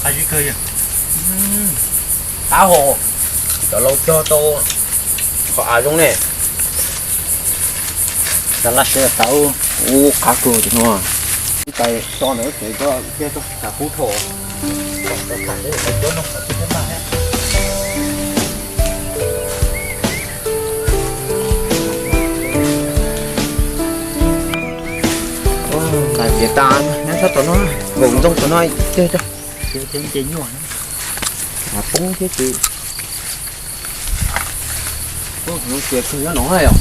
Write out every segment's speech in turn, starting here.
Qab zib kawg yog. Qab hos, cov laus cog tau qhov av zoo ne. Cov laj siab tau. Ub, qab kawg no. Ib tais so ntawd ces koj thiaj tau tham qub dhau. Tais tiav tas, nyob txhob tom no, nkaum ntxoog tom no, cog cog. Ces nyuaj, av poob thiab ces. Ub, no tias kawg nyob no os.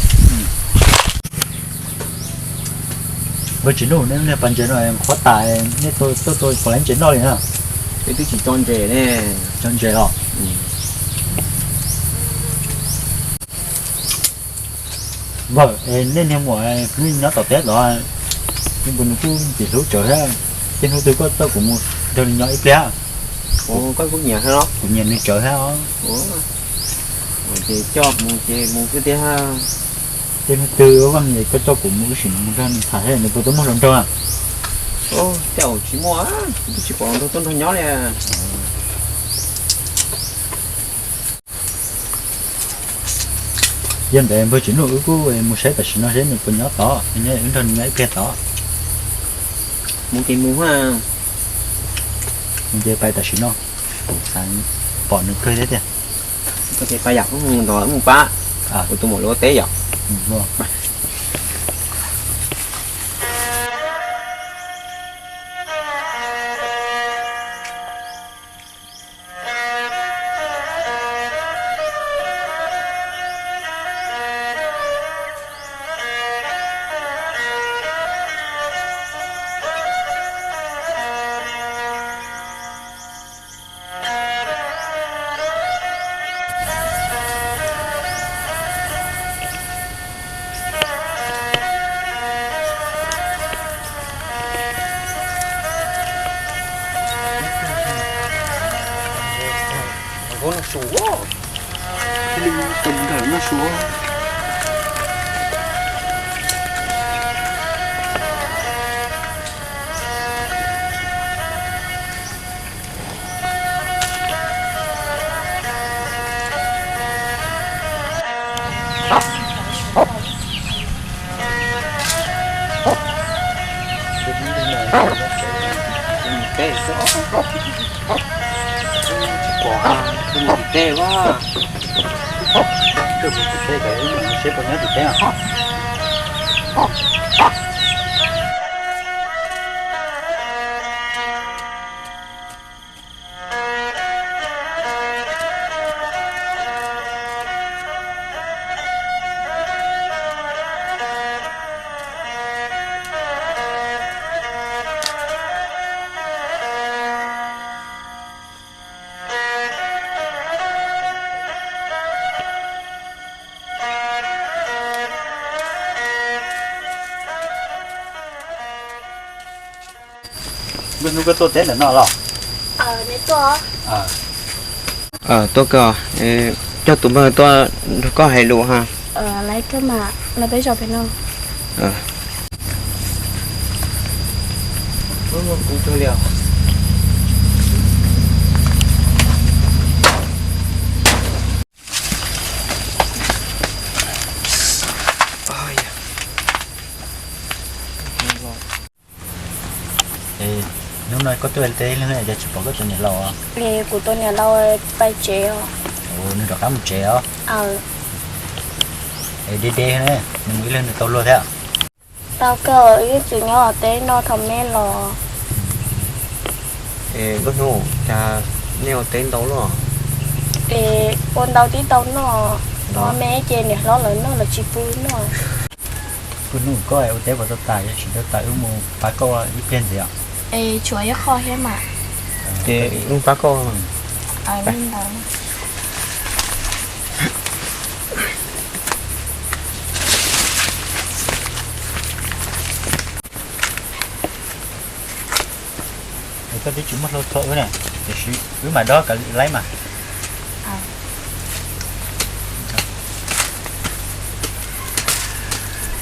Npawg Tsim Nuj, nej niag pas ntses no qhuav tas, nej tuaj tua puas laib ntses noj li na? Peb twb tsis tso ntses ne. Tso ntses los? Npawg, nej niag muam nyob tom teb los, npawg nws kuj ntxim hlub tsawv thiab, tej hnub twg koj coj kuv mus nrog nws nyob ib pliag. Koj kuj nyiam thiab los? Kuv nyiam nws tsawv thiab os. Ces coj mus ces mus xwb tiag. Tej hnub twg Vaj es koj coj kuv mus wb sim mus nrog nws tham thiab nws puas tau muaj hluas nraug na? Tej zaum tsis muaj, kuv twb tsis pom hluas nraug tuaj nrog nyob li. Yog ntawd npawg Tsim Nuj, wb kuj mus saib tam sim no seb nws puas nyob tod, nyob wb nrog nws nyob ib pliag tod. Mus ces mus ha. Mus ces pais tam sim no, kuv xav pom nws kawg thiab tiag. Koj ces pais yom, wb mus ntawd wb mus pab kuv tus muam lawv ua teb yom. Tus nrog noj su. Teb xwb, tsis pom, mus tim teb a. Koj mus tim teb, mus seb puas nyob tim teb os. Npawg Nuj, koj tuaj teb ntawm no los? Tuaj kawg, coj tus npawg tuaj nrog koj hais lus ha. Lawv peb zos pem no. Hnub no koj tuaj teb ib leeg es tsis pom koj tus niam laus? Kuv tus niam laus pais tsev os. Nws rov qab mus tsev os? Es deb deb ne, nws mus ib leeg nws tau luag thiab? Tau kawg, wb yeej tseem nyob teb no thaum me los. Es Npawg Nuj, cas nej ua teb ntau luaj? Es ua ntau tib tau noj, ua me ces niam hlob lawv noj lawv tsis pub noj. Npawg Nuj, koj ua teb puas tau tas? Yog tsis tau tas wb mus pab koj ib pliag ntxiv os. Es tshuav ib qho thiab mas. Ces wb pab koj. Es koj twb tsis muaj hlau txhua wb na, tiam sis wb mam dob kav liam laib mas.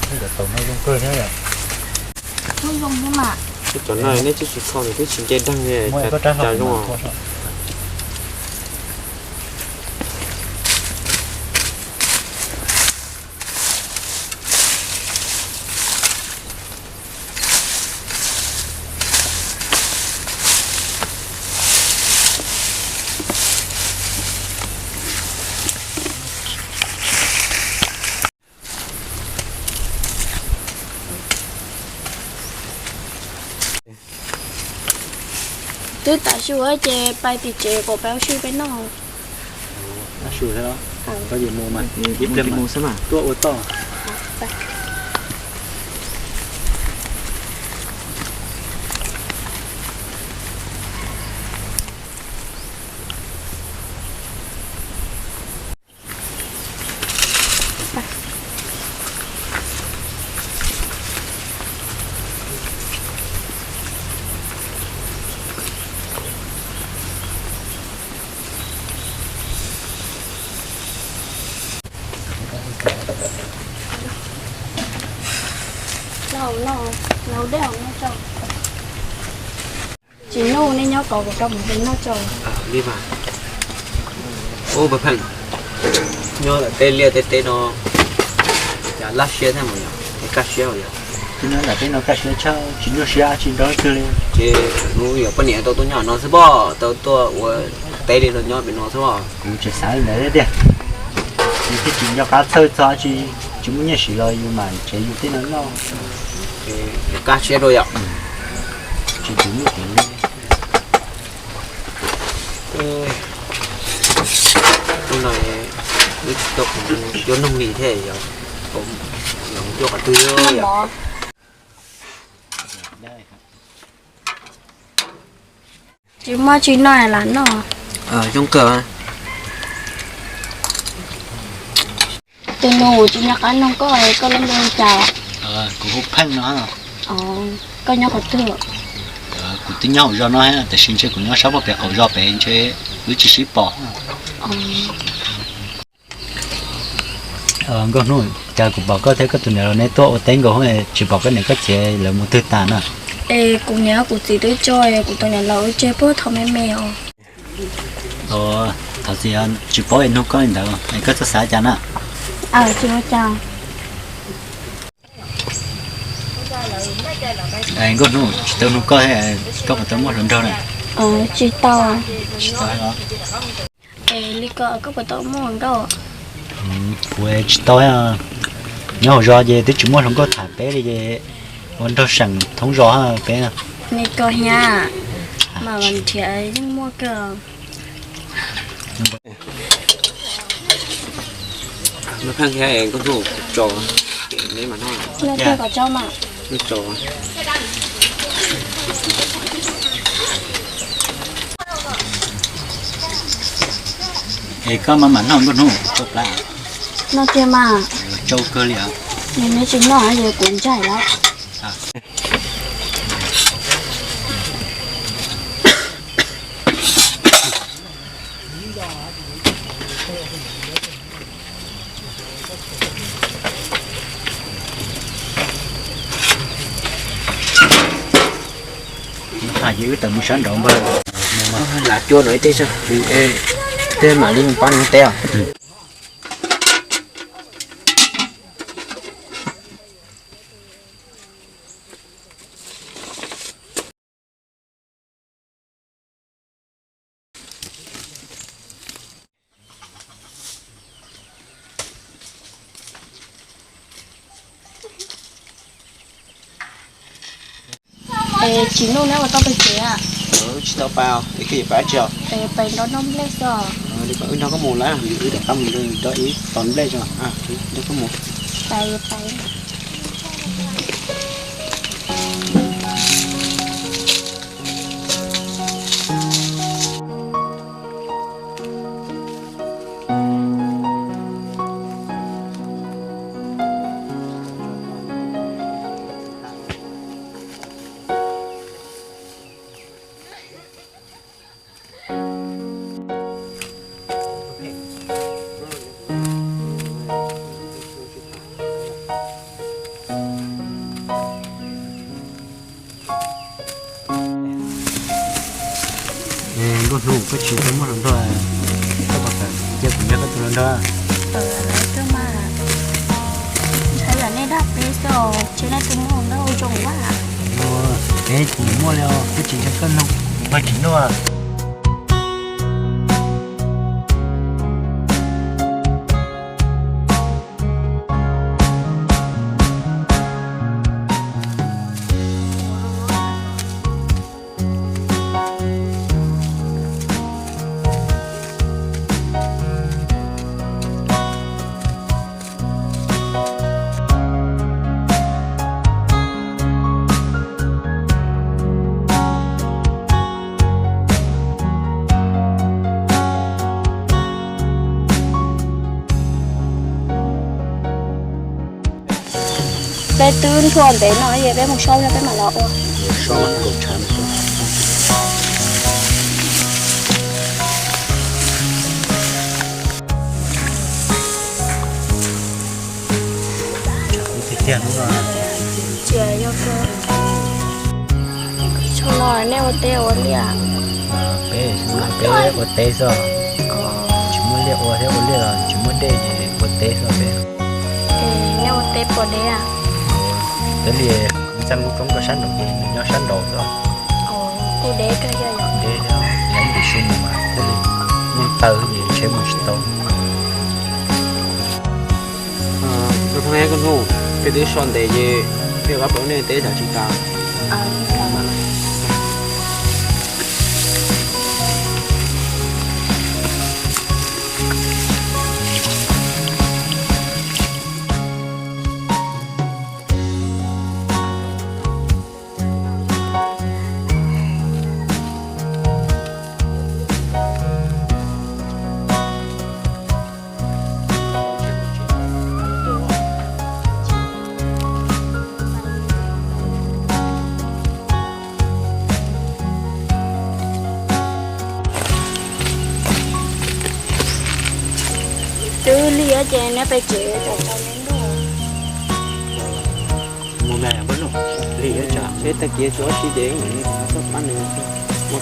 Cov taum no zoo kawg thiab yom. Kuj zoo thiab mas. Cov no nej twb tsis kho nws twb tsis nce deg li, cas zoo os. Twb tas su ces pais tim tsev kom peb ua su peb noj. Ua su thiab los? Koj mus mas, ib pliag mus xwb mas tuaj ua toj. Tsis nuj, nej nyob kov kuv rau mus noj tso. Li mas. Ub, Pheej, nyob lawm tej liaj tej teb no cas laj siab thiab mas yog, kaj siab yog. Nyob lawm tej no kaj siab tshaj, tsis nyuaj siab tsis nrog leej twg li. Ces hnub yog poj niam tau tuaj nyob no xwb pob, tau tuaj ua teb li no nyob pem no xwb pob. Kuv tseem xav li ntawd thiab tiag. Nws thiaj tsis nco qab txhawj txog tsi, tsis muaj nyiaj siv los yus mam tsev yus tej no noj. Kaj siab rau yom. Tsis tsis muaj kev li. Hnub no wb tsis tau coj noog li thiab, yog mus cuaj qhov twg yom. Tsis muaj tsis noj lam noj. Zoo kawg. Tus nus tsis nco qab noog koj, koj lub npe li cas? Kuv hu Pheej no. Koj nyob qhov twg? Kuv twb nyob hauv zos no, tab sis ntshe kuv nyob sab pem qaum zos pem ntshe wb tsis sib pom. Nkauj Hnub, cas kuv pom koj thiab koj tus niam los neb tuaj ua teb nkaus, tsis pom koj niam koj txiv lawv mus twg tas na? Es kuv niam kuv txiv twb tso kuv tus niam los ua tseg puag thaum me me os. Thov txim, tsis paub es nug koj li ntawd, es koj txawj xav cas na? Nkauj Hnub, tsis tau nug koj, koj puas tau muaj hluas nraug na? Tsis tau. Tsis tau los? Es li ko koj puas tau muaj hluas nkauj? Kuv tsis tau, nyob hauv zos ces twb tsis muaj hluas nkauj tham peb li ces ua nraug seem thoob zos peb. Li ko hiab, mas nrhiav yeej muaj kawg. Nkauj Hnub, tso, neb mam noj. Noj tiag kom tso mas. Noj tso. Es koj mam mam noj Nkauj Hnub, tsau plab. Noj tiag mas. Tsau kawg li os. Neb tsis noj ces kuv ntshai lawm. Ces wb tawm mus sab nraud npawg. Lam cua no ib teg, tej mam li mus pab nws teb os. Es tsis nuj neb ua tau pes tsev a? Tsis tau pais, es koj yuav pais dab tsi os? Es pais nrog noj nplej xwb os. Wb nrog koj mus lawm, wb rov qab mus nrog ib tos nplej tso, nrog koj mus. Pais, pais. Hnub koj tsis tau muaj hluas nraug, koj puas kam cia kuv nrog koj tus hluas nraug? Ntshai yam nej dag peb xwb os, ces nej tus muaj hluas nraug zoo ua. Peb kuv muaj li os, koj tsis ntshai koj nug, koj tsis nug. Peb twb nrhua ntev no es peb mus so yog peb mam los ua. Tiag tiag hnub no. Cia yog kawg. Xyoo no nej ua teb ua liaj? Peb, peb ua teb xwb. Tsis muaj liaj ua thiab, ua liaj los tsis muaj dej ces ua teb xwb peb. Nej ua teb puas deb? Peb li, txaj muag roob rau sab nraud ces nws nyob sab nraud xwb. Kuj deb kawg, deb thiab, lawv mus su mus mas thiaj li muaj taw ces tsheb mus tsis tau. Koj hnub, peb twb so ntev ces peb rov qab pem nej teb thaum tsis tas. Twb lig ces neb pem tsev tau tau neb ntuj. Mus me pab nus, lig ib tsam seb tag kis tsuas ob tsi ces kuv tuaj pab nws ua.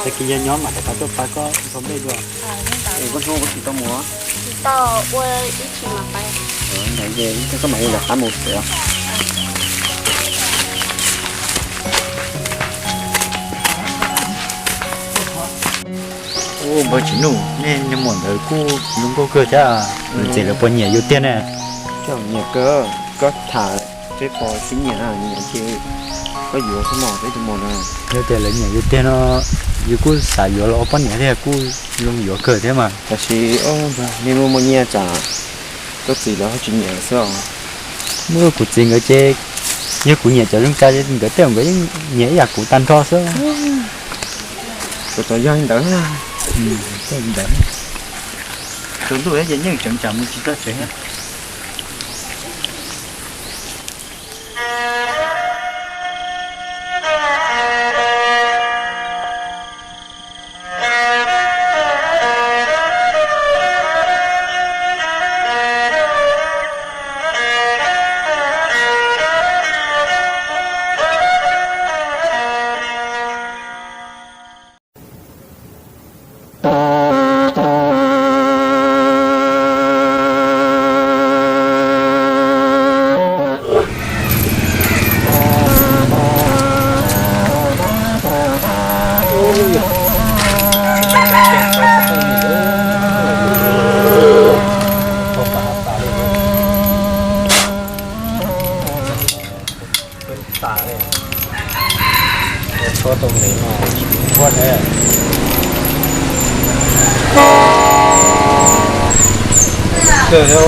Tag kis yog nyob mas rov qab tuaj pab koj nrog nplej dua. Koj hnub koj tsis tau mus. Tsis tau, ua ib chim mam pais. Ntawd ces koj mam li rov qab mus tsev. Ua npawg Tsim Nuj, nej niag muam ntawd kuj zoo nkauj kawg thiab, niam txiv lawv puas nyiam yus tiag ne? Nyiam kawg, koj tham seb puas tsis nyiam, nyiam ces koj yuav xwb mos, peb tus muam na. Yog tias lawv nyiam yus tiag no, yus kuj xav yuav los ua poj niam thiab kuj zoo yuav kawg thiab mas. Tab sis nej muaj muaj nyiaj tsam koj txiv lawv ho tsis nyiam xwb os. Muaj kuv txiv nkawd ces, yog kuv nyiam cov zoo li cas ces nkawd tej zaum nkawd yeej nyiam ib yam kuv tag nrho xwb. Kuv tau yog li ntawd. Tsaus ntuj ces yeej tseem tsam mus tsis txog tsev. Peb tas li, tshuab tau me no tsis muaj ne. Kawg thiab.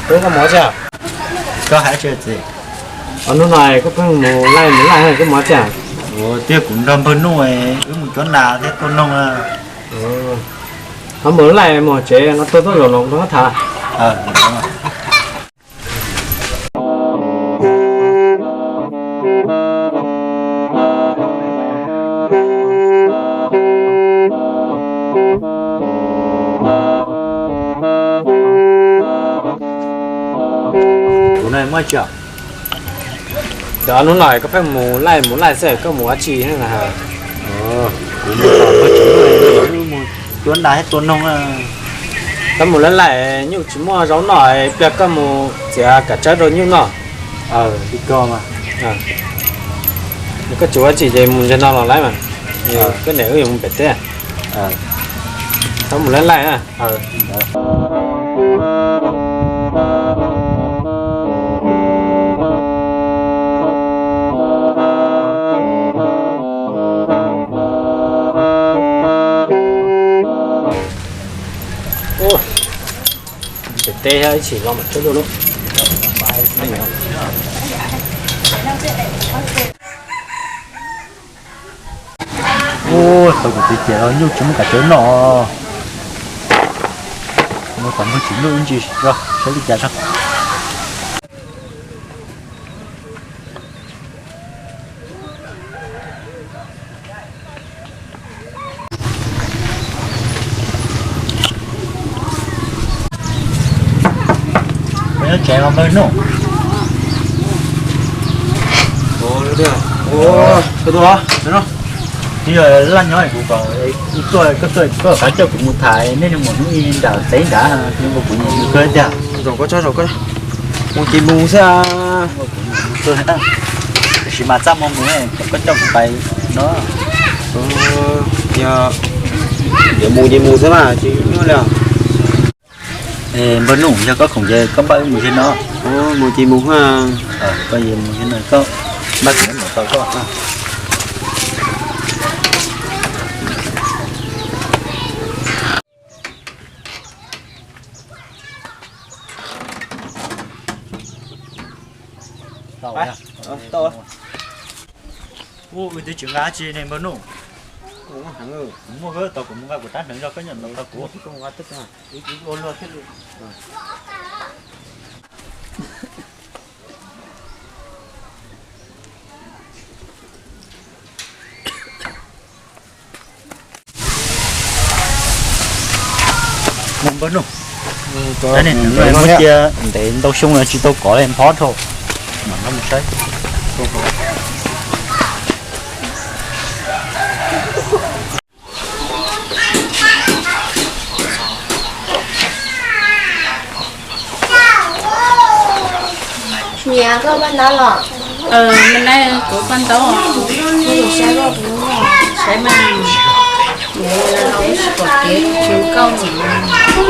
Koj mus tsi? Koj hais tsi txiv? Hnub no koj pheej mus laij mus laij koj mus tsi? Tiag kuv nrog npawg Nuj wb mus cuab nas thiab tua noog. Ho mus laij mus tsev no tuaj tuaj zaum no koj tham. Kuv no muaj tsi? Cov hnub no koj pheej mus laij mus laij xwb, koj mus ua tsi na? Kuv mus tom npawg Tsim Nuj, mus cuab nas thiab tua noog. Koj mus laij laij nyuj tsis muaj zaub noj, pliag koj mus txiav kav tsawb rau nyuj noj. Li ko mas. Koj tsis ua tsi ces mus ntawm no los laib mas. Koj niam wb yuav mus pem teb. Koj mus laij laij na. Pem teb ib chim los mam tsuab luaj lub. Ua tau kuv txiv ciam los nyuj tsis muaj kav tsawb noj. Mus tom npawg Tsim Nuj ib ntsis saib li cas tso. Nyob tsev los npawg Nuj. Twb yog laj nyob kuv kom koj tuaj, koj tuaj koj xav coj kuv mus tham nej niag maum hnub i nram tsev nrad, kuv nyiam nws kawg tiag. Zaum koj tso, zaum koj mus ces mus xwb. Kuv nyiam nws kawg, tiam sis mas txaj muag mus kom koj coj kuv pais no. Yog yuav mus ces mus xwb mas tsis nyuaj li. Npawg Nuj, yog koj khoom ces koj npaj wb mus ziag no. Mus ces mus. Koj mus ziag no, koj npaj kuv mus tau koj. Ua, wb twb tsis nqa dab tsi ne npawg Nuj. Kuv muaj kawg, tau kuv mus nqa kuv rab hneev zog koj nyiam ntaus tau kuv. Mus npawg Nuj, muab cia ntev ntau xyoo los tsis tau kov li, nphob dhau. Mam nqa mus saib. Niam, koj paj ntaub los? Me nai, kuv paj ntaub. Saib mas,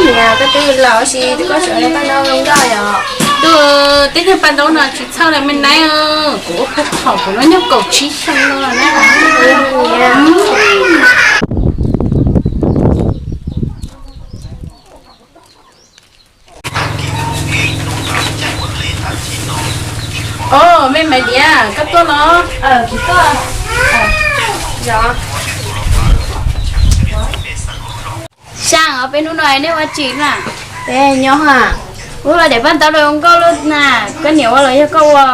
niam, koj twb laus tab sis koj tseem paj ntaub zoo nkauj yom? Tus tib neeg paj ntaub no tsis txhawj li me nai, kuv ua paj thaum kuv no nyob kaum tsib xyoo no na. Os, me Maiv Diav, koj tuaj los? Xyaa, ob peb hnub no nej ua tsi na? Nyob, wb daim paj ntaub zoo nkauj lawm na, koj niam ua los yog koj ua?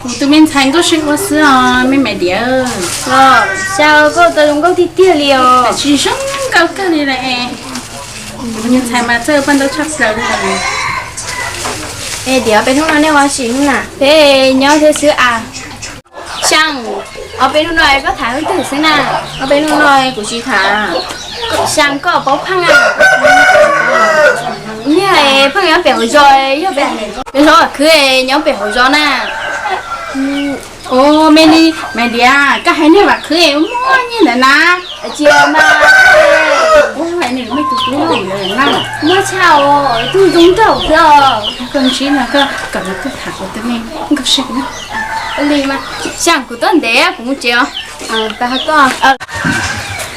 Kuv tus me ntxhais nkauj sib ua xwb os me Maiv Diav. Xyaa, koj tau zoo nkauj tiag tiag li os. Tsis zoo nkauj kawg li lawm. Kuv tus me ntxhais mas txawj paj ntaub tshaj plaws li. Es tias ob peb hnub no nej ua tsi na? Peb nyob thiab xwb as. Xyaa, ob peb hnub no koj tham leej twg xwb na? Ob peb hnub no kuv tsis tham. Xyaa, koj paub Pheej a? Niag Pheej nyob pem hauv zos, yog pem zos Vam Khwv nyob pem hauv zos na. Ua me li Maiv Diav, koj hais niag Vam Khwv muaj nyiaj ntawd na? Tsis mas, muaj tshaj os, tub zoo nraug xwb os. Koj ntsib no koj kom nws tuaj tham kuv tus me nkauj sib na. Li mas, Xyaa, kuv tuaj ntev kuv mus tsev os.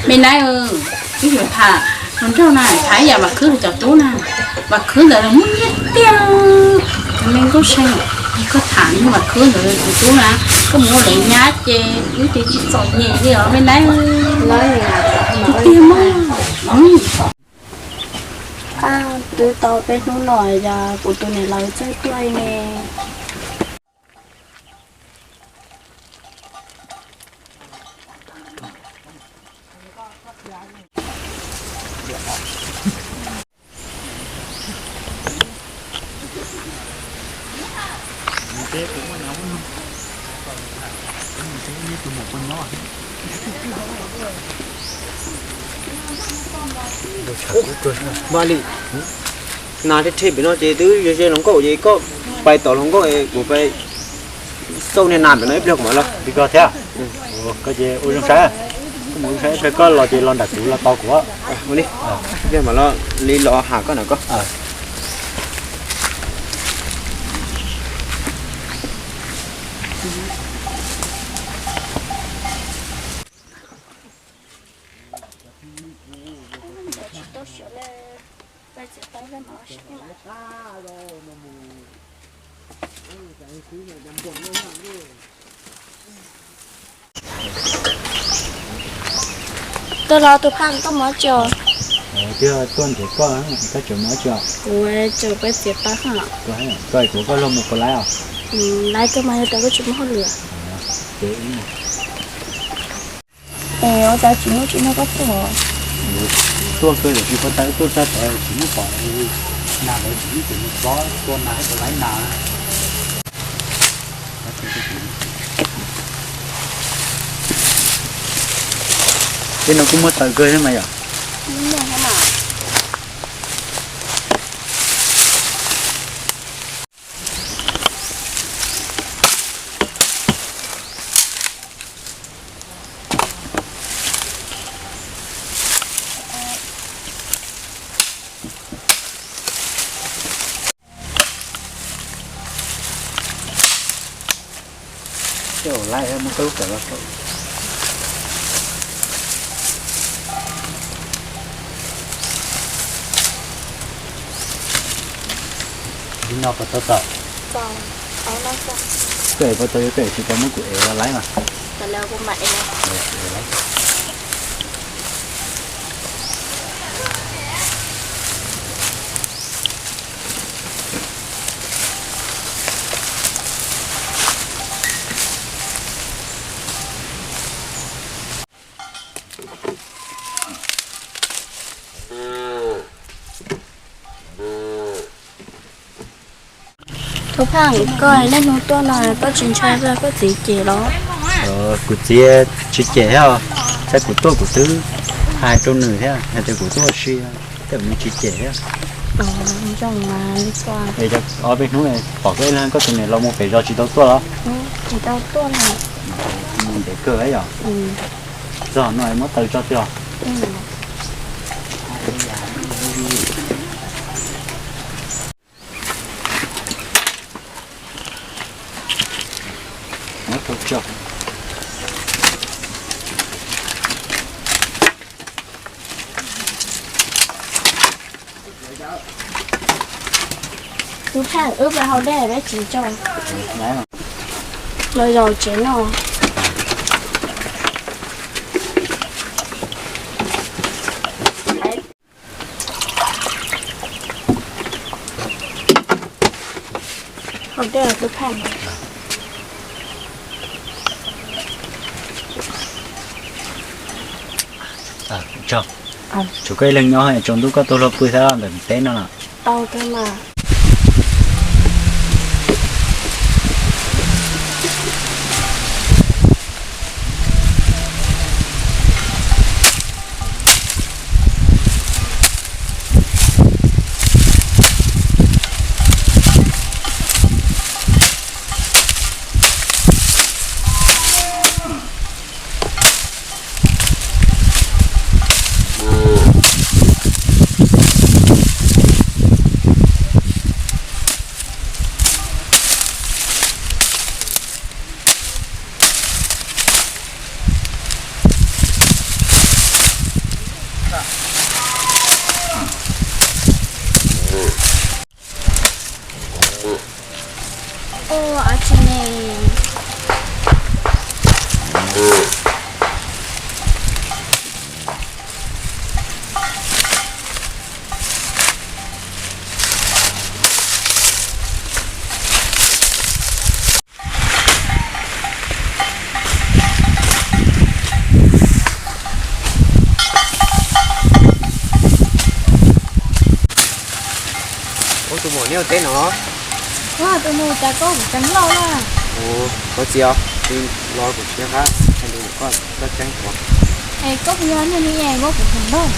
Me nai, wb yuav tham Tus nraug na, tham yam Vam Khwb cov tub na, Vam Khwb ntawd muaj nyiaj tiag. Tus me Nkauj See, koj tham yam Vam Khwb ntawd tus tub na, koj mus ua lawv nyab ces wb ces tsis txom nyem li os me na. Tiag tiag mas. Twb tau peb hnub no yog kuv tus niam laus txawj tuaj ne. Vaj li, nas thiab thiab pem no ces twb ze ze hluas nkauj ces koj pais tom hluas nkauj, kuv pais xauj niag nas pem no ib pliag kuv mam los. Li koj thiab, koj ces ua zoo saib, koj mus ua zoo saib ib pliag koj los ces los nram kuv los tos kuv. Ua li, ib pliag mam los li los hais koj na koj. Tuaj los tus phaj, koj mus tsev. Twb tuaj nrhiav koj, koj tseem mus tsev? Kuv tseem pab txiav taws. Koj kuv koj luag mus puas laib os? Laib kawg mas, yog tias koj tsis muaj hauj lwm. Es ua cas tsis muaj tsis nrog koj tuaj? Tuaj kawg, tsis pom tau tuaj txog tod tsis muaj pom nag, tsis muaj pom tua nag thiab puas laib nag. Tej no kuj muaj taws kawg thiab mas yom. Tej zaum laib muab koj lub kawm los saum. Li no puas tau tawm? Koj ev puas tau, yog koj ev tsis tau muab kuv ev los laib mas. Tus phaj, koj niaj hnub tuaj no koj tsis ntshai koj txiv cem los? Kuv txiv tsis cem thiab, saib kuv tuaj kuv twb hais rau nws thiab hais tias kuv tuaj ua si, tej zaum nws tsis cem thiab. Es ob peb hnub pom koj ib leeg koj tus niam laus mus pem zos tsis tau tuaj los? Mus ntev kawg yom. Txog no muab taws tso twg os? Tus phaj, wb pab haus dej peb tsis tso los zaum tsev no. Haus dej tus phaj. Tsaug, tsuas koj ib leeg nyob, tsaus ntuj koj tuaj luag pw thiab ntawm teb no na. Tau kawg mas. Ua tsi ne? Ua tus muam, neb ua teb no los? Ua tus nus, cas koj kuv tseeb loj na. Ua txiv os, los kuv tsis nco qab hais lus, koj tseeb kuv. Es koj puas yog niag ni es muab kuv tus nus?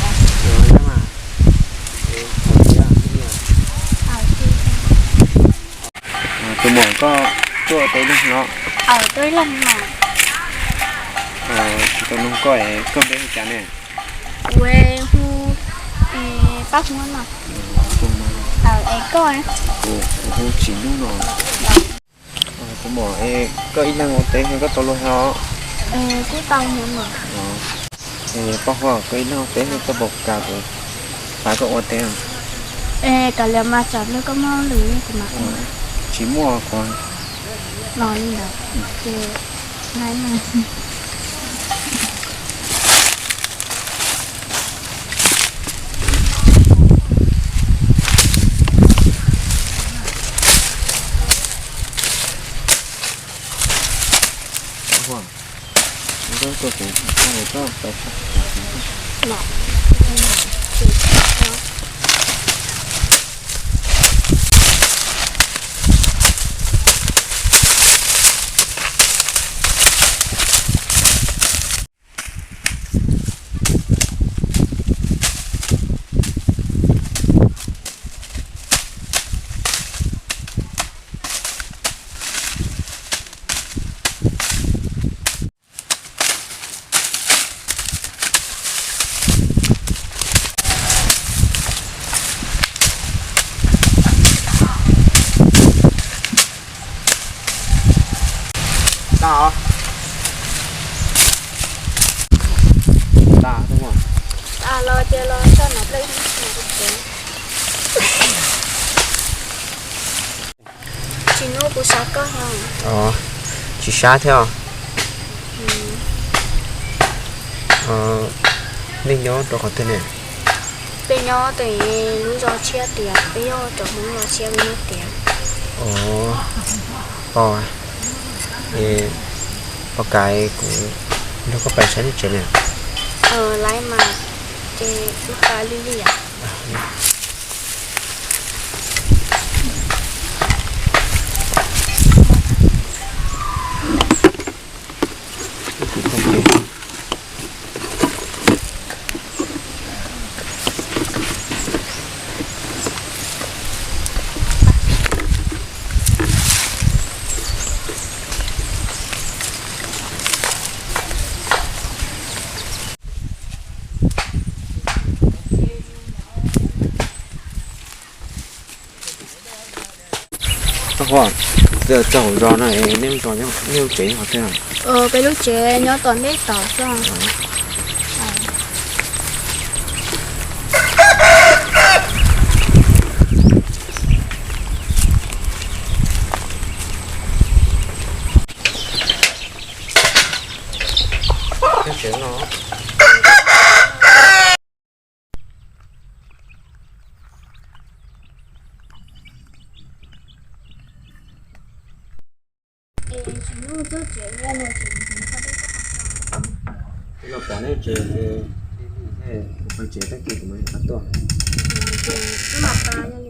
Tus muam, koj tuaj tau ib leeg no? Tsis tau nug koj, koj npe hu cas ne? Kuv hu Paj Hmoob no. Es koj? Kuv hu Tsim Nuj no. Tus muam, koj ib leeg ua teb koj tau luag heev os? Kuv tau heev mas. Es Paj Huab, koj ib leeg ua teb koj puas kam kuv pab koj ua teb? Es kav liam mas, tsam ntawd koj muaj hauj lwm kuv mam ua. Tsis muaj, kuv los li ntawd ces. Tsis hnub kuv sab koj os. Tsis sab thiab os. Nej nyob rau qhov twg ne? Peb nyob tej lub zos tshiab tiag, peb yog cov Hmoob zos tshiab peb nyob tiag. Os, poj, es poj kav kuv nrog koj pais saib nej tsev ne. Laiv mas, ces wb pais li li os. Txog, txog hauv zos no, nej lub tsev nyob qhov twg? Peb lub tsev nyob tom ntej tod xwb. Los pom nej tsev, kuv pais tsev tag kis kuv mam li tuaj. Ces wb mam pais.